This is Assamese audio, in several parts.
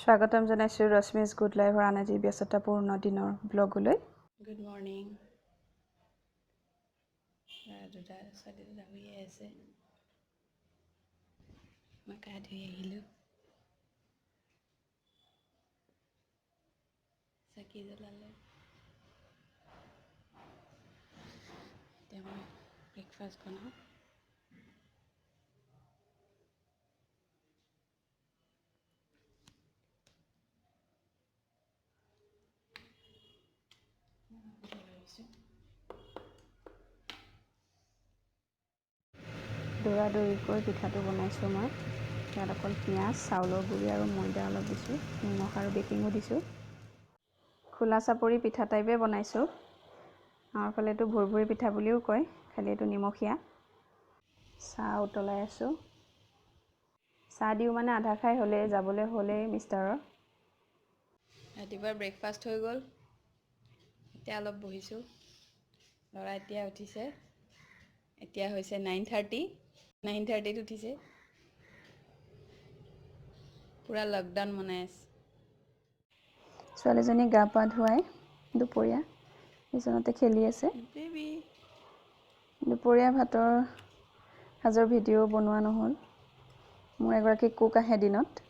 স্বাগতম জনাইছোঁ ৰশ্মিজ গুড লাইফৰ আন এটি ব্যস্ততাপূৰ্ণ দিনৰ ব্লগলৈ। Good morning. ল'ৰা দুটা, ছোৱালী দুটা শুইয়ে আছে। মই গা ধুই আহিলোঁ, চাকি জ্বলালোঁ। এতিয়া মই ব্ৰেকফাষ্ট বনাওঁ। ভাবিছোঁ দৌৰা দৌৰিকৈ পিঠাটো বনাইছোঁ মই। ইয়াত অকল পিঁয়াজ, চাউলৰ গুড়ি আৰু ময়দা অলপ দিছোঁ, নিমখ আৰু বেকিঙো দিছোঁ। খোলা চাপৰি পিঠা টাইপে বনাইছোঁ। আমাৰ ফালেতো ভুৰভুৰি পিঠা বুলিও কয়, খালি এইটো নিমখীয়া। চাহ উতলাই আছোঁ। চাহ দিওঁ মানে আধা খাই হ'লেই, যাবলৈ হ'লেই মিষ্টাৰৰ। ৰাতিপুৱা ব্ৰেকফাষ্ট হৈ গ'ল, এতিয়া অলপ বহিছোঁ। ল'ৰা এতিয়া উঠিছে, এতিয়া হৈছে 9:30, 9:30ত উঠিছে। পূৰা লকডাউন মনাই আছে। ছোৱালীজনী গা পা ধুৱাই দুপৰীয়া বিচনাতে খেলি আছে। বেবী। দুপৰীয়া ভাতৰ সাজৰ ভিডিঅ' বনোৱা নহ'ল। মোৰ এগৰাকী কুক আহে দিনত।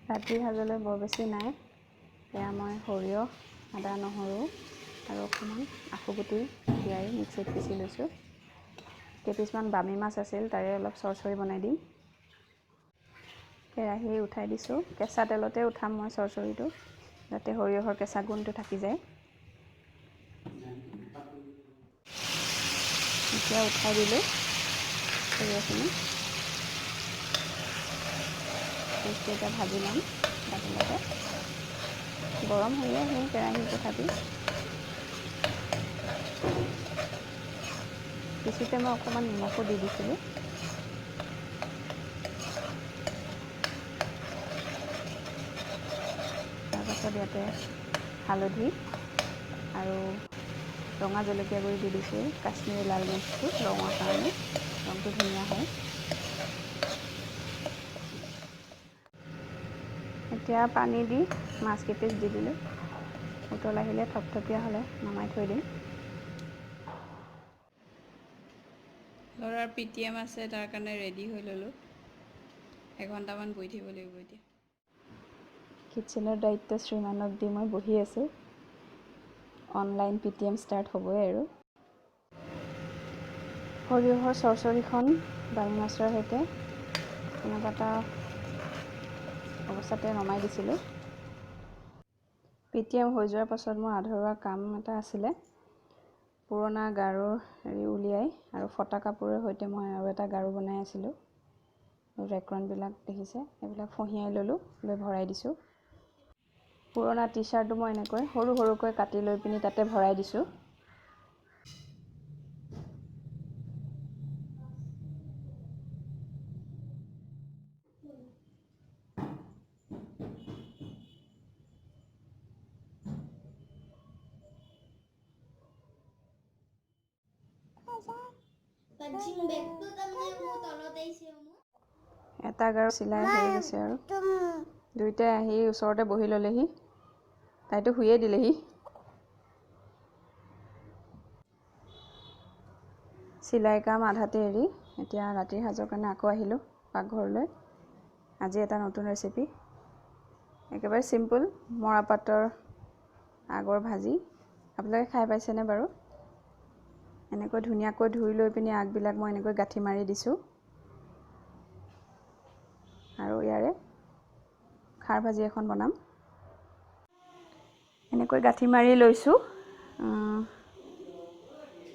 ৰাতিৰ সাজলৈ বৰ বেছি নাই। এয়া মই সৰিয়হ, আদা, নহৰু আৰু অকণমান আখুগুটি তিয়াই মিক্সিত পিচি লৈছোঁ। কেইপিচমান বামী মাছ আছিল, তাৰে অলপ চৰচৰি বনাই দিম। কেৰাহী উঠাই দিছোঁ। কেঁচা তেলতে উঠাম মই চৰচৰিটো, যাতে সৰিয়হৰ কেঁচা গোন্ধটো থাকি যায়। এতিয়া উঠাই দিলোঁ সৰিয়হখিনি। পেষ্টটো এতিয়া ভাজি ল'ম তেলতে। গৰম হৈয়ে আহিল কেৰাহী, তথাপি পিছতে মই অকণমান নিমখো দি দিছিলোঁ। তাৰপাছত ইয়াতে হালধি আৰু ৰঙা জলকীয়া গুড়ি দি দিছোঁ, কাশ্মীৰী লাল মিৰ্চটো ৰঙৰ কাৰণে, ৰংটো ধুনীয়া হয়। এতিয়া পানী দি মাছ কেইপিচ দি দিলোঁ। উতল আহিলে থপথপীয়া হ'লে নমাই থৈ দিম। ল'ৰাৰ পি টি এম আছে, তাৰ কাৰণে ৰেডি হৈ ল'লোঁ। এঘণ্টামান বহি থাকিব লাগিব এতিয়া। কিটচেনৰ দায়িত্ব শ্ৰীমানক দি মই বহি আছোঁ। Online P T M start হ'বই আৰু। সৰিয়হৰ চৰচৰিখন বামী মাছৰ সৈতে এনেকুৱা এটা অৱস্থাতে নমাই দিছিলোঁ। পি টি এম হৈ যোৱাৰ পাছত মোৰ আধৰুৱা কাম এটা আছিলে। পুৰণা গাৰু হেৰি উলিয়াই আৰু ফটা কাপোৰৰ সৈতে মই আৰু এটা গাৰু বনাই আছিলোঁ। ৰেক্ৰনবিলাক দেখিছে, এইবিলাক ফঁহিয়াই ল'লোঁ, লৈ ভৰাই দিছোঁ। পুৰণা টি চাৰ্টটো মই এনেকৈ সৰু সৰুকৈ কাটি লৈ পিনি তাতে ভৰাই দিছোঁ। এটা গাৰু চিলাই হৈ গৈছে আৰু দুয়োটাই আহি ওচৰতে বহি ল'লেহি। তাইতো শুইয়ে দিলেহি। চিলাই কাম আধাতে এৰি এতিয়া ৰাতিৰ সাজৰ কাৰণে আকৌ আহিলোঁ পাকঘৰলৈ। আজি এটা নতুন ৰেচিপি, একেবাৰে চিম্পুল মৰাপাটৰ আগৰ ভাজি। আপোনালোকে খাই পাইছেনে বাৰু? এনেকৈ ধুনীয়াকৈ ধুই লৈ পিনি আগবিলাক মই এনেকৈ গাঁঠি মাৰি দিছোঁ আৰু ইয়াৰে খাৰ ভাজি এখন বনাম। এনেকৈ গাঁঠি মাৰি লৈছোঁ।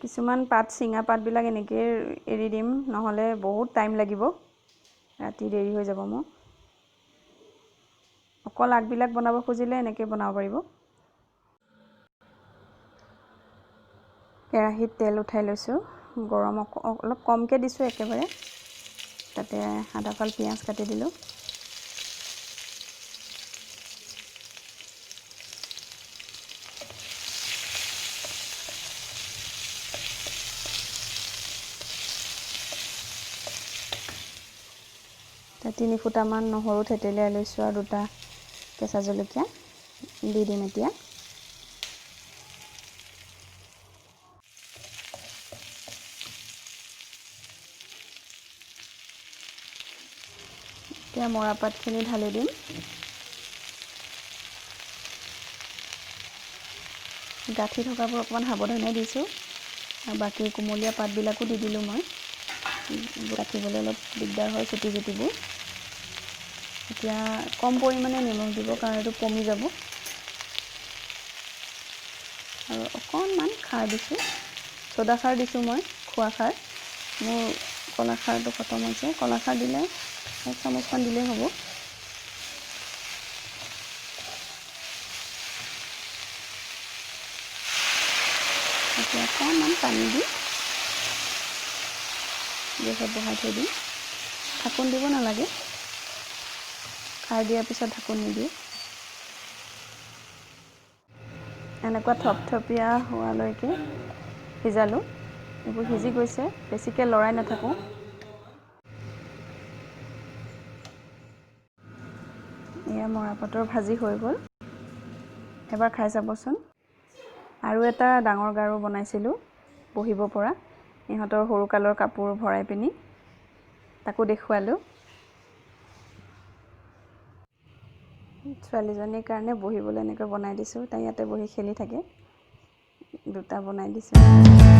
কিছুমান পাত, ছিঙা পাতবিলাক এনেকৈয়ে এৰি দিম, নহ'লে বহুত টাইম লাগিব, ৰাতি দেৰি হৈ যাব মোৰ। অকল আগবিলাক বনাব খুজিলে এনেকৈ বনাব পাৰিব। কেৰাহীত তেল উঠাই লৈছোঁ, গৰম অলপ কমকৈ দিছোঁ একেবাৰে। তাতে আধা ফাল পিঁয়াজ কাটি দিলোঁ। 3 ফুটামান নহৰু থেতেলিয়াই লৈছোঁ আৰু 2টা কেঁচা জলকীয়া দি দিম এতিয়া। এতিয়া মৰাপাতখিনি ঢালি দিম। গাঁঠি থকাবোৰ অকণমান সাৱধানে দিছোঁ আৰু বাকী কুমলীয়া পাতবিলাকো দি দিলোঁ মই। গাঁঠিবলৈ অলপ দিগদাৰ হয় চুটি চুটিবোৰ। এতিয়া কম পৰিমাণে নিমখ দিব, কাৰণ এইটো পমি যাব। আৰু অকণমান খাৰ দিছোঁ, চ'দা খাৰ দিছোঁ মই, খোৱা খাৰ। মোৰ কলা খাৰটো খতম হৈছে, কলা খাৰ দিলে 1 চামুচমান দিলেই হ'ব। এতিয়া অকণমান পানী দি গেছত বহাই থৈ দিম। ঢাকোন দিব নালাগে, খাৰ দিয়াৰ পিছত ঢাকোন নিদিওঁ। এনেকুৱা থপথপীয়া হোৱালৈকে সিজালোঁ। এইবোৰ সিজি গৈছে, বেছিকৈ লৰাই নাথাকোঁ। এয়া মৰাপাটৰ ভাজি হৈ গ'ল, এবাৰ খাই চাবচোন। আৰু এটা ডাঙৰ গাৰু বনাইছিলোঁ বহিব পৰা, ইহঁতৰ সৰুকালৰ কাপোৰ ভৰাই পিনি তাকো দেখুৱালোঁ। ছোৱালীজনীৰ কাৰণে বহিবলৈ এনেকৈ বনাই দিছোঁ, তাই ইয়াতে বহি খেলি থাকে। 2টা বনাই দিছোঁ।